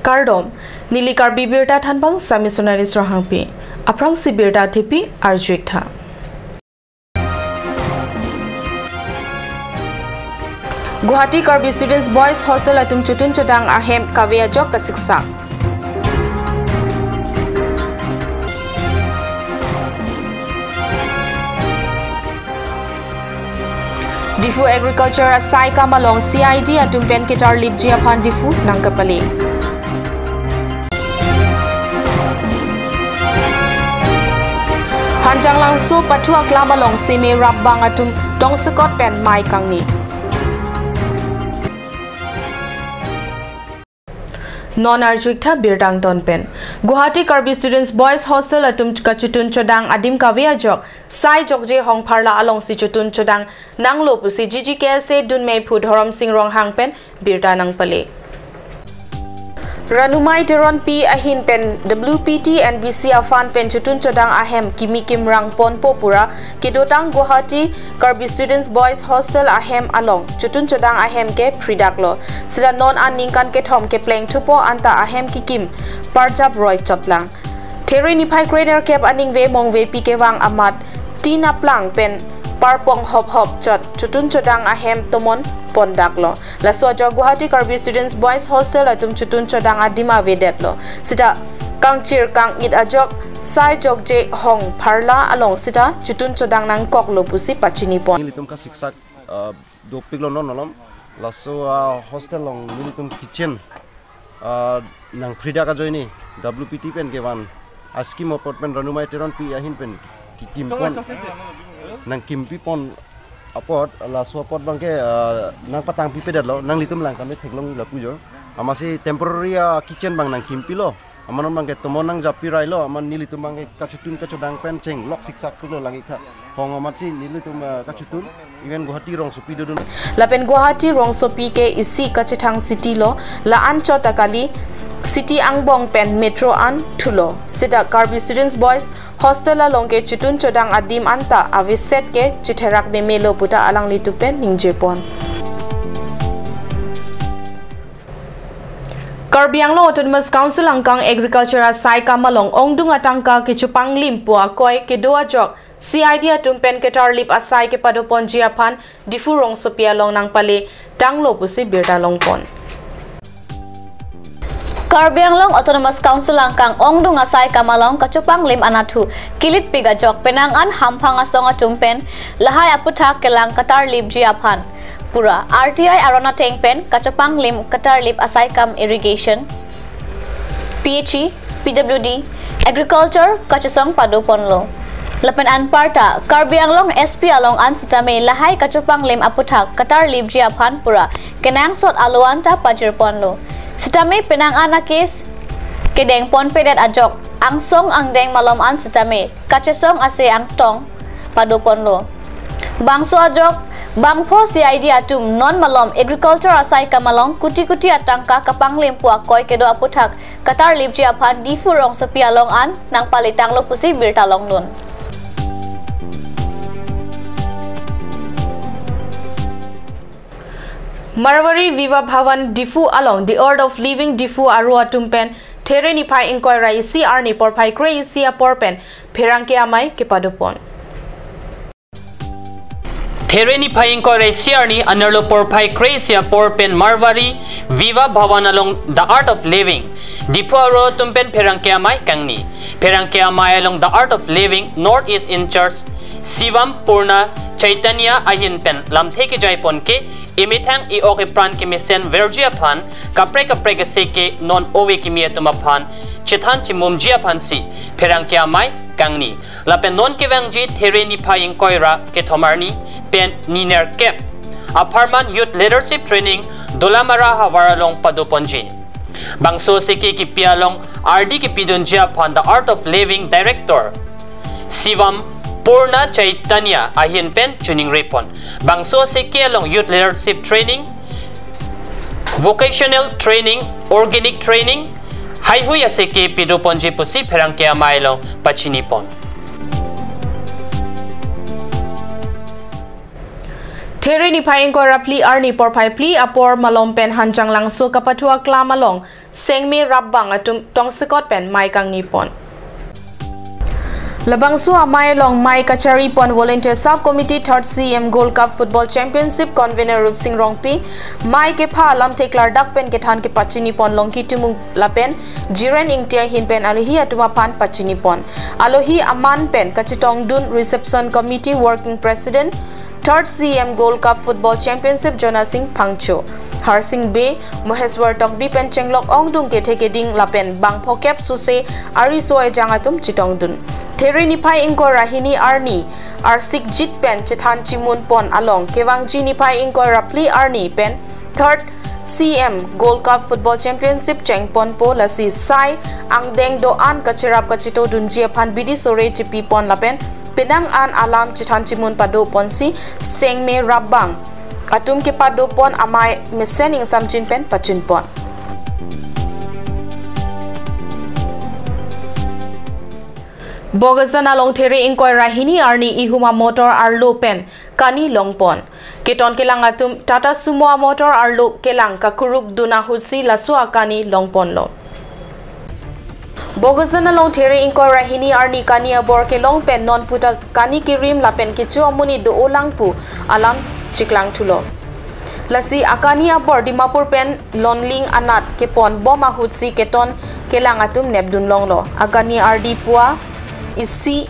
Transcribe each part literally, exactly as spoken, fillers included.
Kardom, neli Karbi Birta thanbang Sami Sonari Srohangpi. Aphrangsi birta thepi arju-ik tha. Guwahati Karbi Students Boys Hostel atum chotun chodang ahem kave ajok kasiksak. Diphu Agriculture asaikam along C I D atum pen ketarlipji aphan Diphu nangkepale. Hanjanglangso pathu aklam along seme rapbang atum tongsekot pen mei kangni. Non arju-ik tha birta angton pen. Guwahati Karbi Students Boys Hostel atum kachotun chodang adim kave ajok sai jokje hong pharla alongsi chotun chodang nanglo pusi G G K S A dunmeiphu Dhorom Sing Ronghang pen birta nangpale. Ranumei Teronpi ahin pen W P T N B C afan pen chotun chodang ahem kimi kimrang ponpo pura kedotang Guwahati Karbi Students Boys Hostel ahem along chotun chodang ahem ke phridaklo. Sita non an ningkan kethom kepleng thupo anta ahem kikim parjap roi chotlang. There niphai krenerkep aningve mongve pi kevang amat tin aplang pen parpong hop hop chot chotun chodang ahem tomon pondaklo. Laso ajok Guwahati Karbi Students Boys Hostel atum chotun chodang adim avedetlo. Sita kangchir kang-it ajok sai jokje hong pharla along sita chotun chodang nangkoklo pusi pachinipon. Nelitum kasiksak, uh, dopiklo non malom. Laso, uh, hostel along nelitum kitchen, uh, nangphridak ajoine W P T pen kevan a-scheme apot pen Ranumei Teronpi ahin pen kikim pon, nangkimpi pon apot, laso apot abangke, ah, nangpatangpipedetlo, nanglitum lang kami theklong lapu jo. Amatsi temporary, ah, kitchen abang nangkimpilo. Amat non abangke tomon nangjappi railo, amat nelitum abangke kachotun kachodang pen chenglok siksak pulo lang-ik tha. Hong amatsi nelitum, ah, kachotun, even Guwahati rongsopi dodun. Lapen Guwahati rongsopi ke isi kachethang city lo, la-an chot ta kali city angbong pen metro an thulo. Sita Karbi Students Boys Hostel along ke chotun chodang adim anta aveset ke chitherak memelo puta alanglitum pen ningjepon. Karbi Anglong Autonomous Council angkang Agriculture asaikam along ongdung atangka kechopanglimpo akoi kedo ajok C I D atum pen ketarlip asai kepadoponji aphan Diphu rongsopi along nangpale tanglo pusi birta longpon. Karbi Anglong Autonomous Council angkang ongdung asaikam along kachopanglim anatthu kilitpik ajok penang an hamphang asong atum pen lahai aputhak kelang katarlipji aphan pura R T I aron ateng pen kachopanglim katarlip asaikam irrigation, P H E, P W D, agriculture kachesong padoponlo. Lapen anparta Karbi Anglong S P along an sitame lahai kachopanglim aputhak katarlipji aphan pura kenangsot alo anta pajirponlo. Sitame penang an a-case kedengponpedet ajok angsong angdeng malom an sitame kachesong ase angtong padoponlo. Bangso ajok bangpho C I D atum non malom agriculture asaikam along kuti kuti atangka kapanglimpo akoi kedo aputhak katarlipji aphan Diphu rongsopi along an nangpale tanglo pusi birta longdun. Marwari Viva Bhawan Diphu along The Art of Living Diphu aro atum pen There niphai ingkoi ra isi arni porphai kre-isi apor pen pherangke amei kepadopon. There niphai ingkoi ra isi arni anerlo porphai kre-isi apor pen Marwari Viva Bhawan along The Art of Living Diphu aro atum pen pherangke amei kangni. Pherangke amei along The Art of Living North East in charge Shivam Purna Chaitanya ahin pen lamthe kejaipon ke emethang e-ok epran kemesen verji aphan kaprek kaprek ase ke non ove kimi atum aphan chethan chimumji aphansi pherangke amei kangni. Lapen non kevangji There niphai ingkoi ra kethom arni pen ninerkep apharman Youth Leadership Training Dolamara havar along padoponji. Bangso aseke kipi along ardi kipidunji aphan The Art of Living Director Shivam Purna Chaitanya ahin pen chiningripon. Bangso aseke along Youth Leadership Training, Vocational Training, Organic Training, haihui aseke pidoponji pusi pherangke amei along pachinipon. There niphai ingkoi ra phli arni porphai phli apor malom pen Hanjanglangso kapathu aklam along Sengme Rapbang atum tongsekot pen mei kangni pon. Labangso amei along mei kachari pon Volunteer Sub Committee third C M Gold Cup Football Championship Convener Rupsing Rongpi, mei kepha alamthe klardak pen kethan kepachini pon Longki Timung lapen Jiren Ingti ahin pen alohi atum aphan pachini pon. Alohi aman pen kachetongdun Reception Committee Working President third C M Gold Cup Football Championship Jona Sing Phangcho, Harsing Bey, Moheswar Tokbi pen chenglok ongdung kethe keding lapen bang phokep suse ariso ejang atum chetongdun. There niphai ingkoi ra hini arni arsik jit pen chethan chimun pon along kevangji niphai ingkoi ra phli arni pen third C M Gold Cup Football Championship chengponpo, lasi sai angdeng do-an kacherap kachetodunji aphan bidi sore chipi pon lapen penang an alam chethan chimun pado ponsi Sengme Rapbang atum kepado pon amei mesen ingsamjin pen pachun pon. Bokajan along there ingkoi ra hini arni ihum amotor arlo pen kani long pon. Keton kelang atum Tata Sumo amotor arlo kelang kakuruk dun ahutsi laso akani long ponlo. Bokajan along there ingkoi ra hini arni kani abor kelong pen non puta kani kerim lapen kecho amonit do-olang pu alam chiklang thulo. Lasi akani abor Dimapur pen Lonling anat kepon bom ahutsi keton kelang atum nepdun longlo. Akani ardi pua isi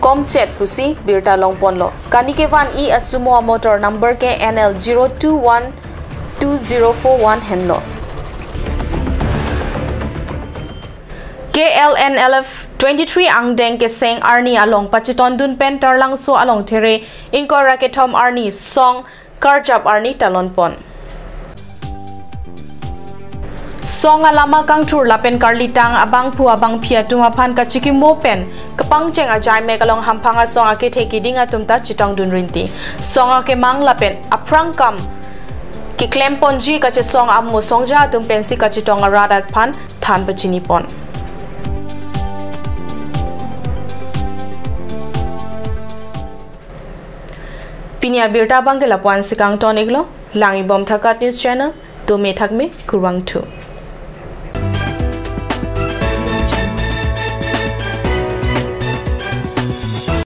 komchet pusi birta long ponlo. Kani kevan-i a-sumo amotor number ke N L zero two one two zero four one henlo. K L N L F twenty-three angdeng keseng arni along pachetondun pen Taralangso along there ingkoi ra kethom arni song karjap arni talon pon. Song alama kangthur lapen karlitang abangphu abangphi atum aphan kachikimo pen kapangcheng ajai mek along hamphang asong akethe keding atum ta chetongdun rinti. Song akemang lapen aphrang kam keklem ponji kachesong amo songja atum pensi kachetong arat aphan than pachini pon. Pini abirta abang ke lapu-an si kangton iklo, lang-ibom tha KAT News Channel, tome thakme, kurvangthu.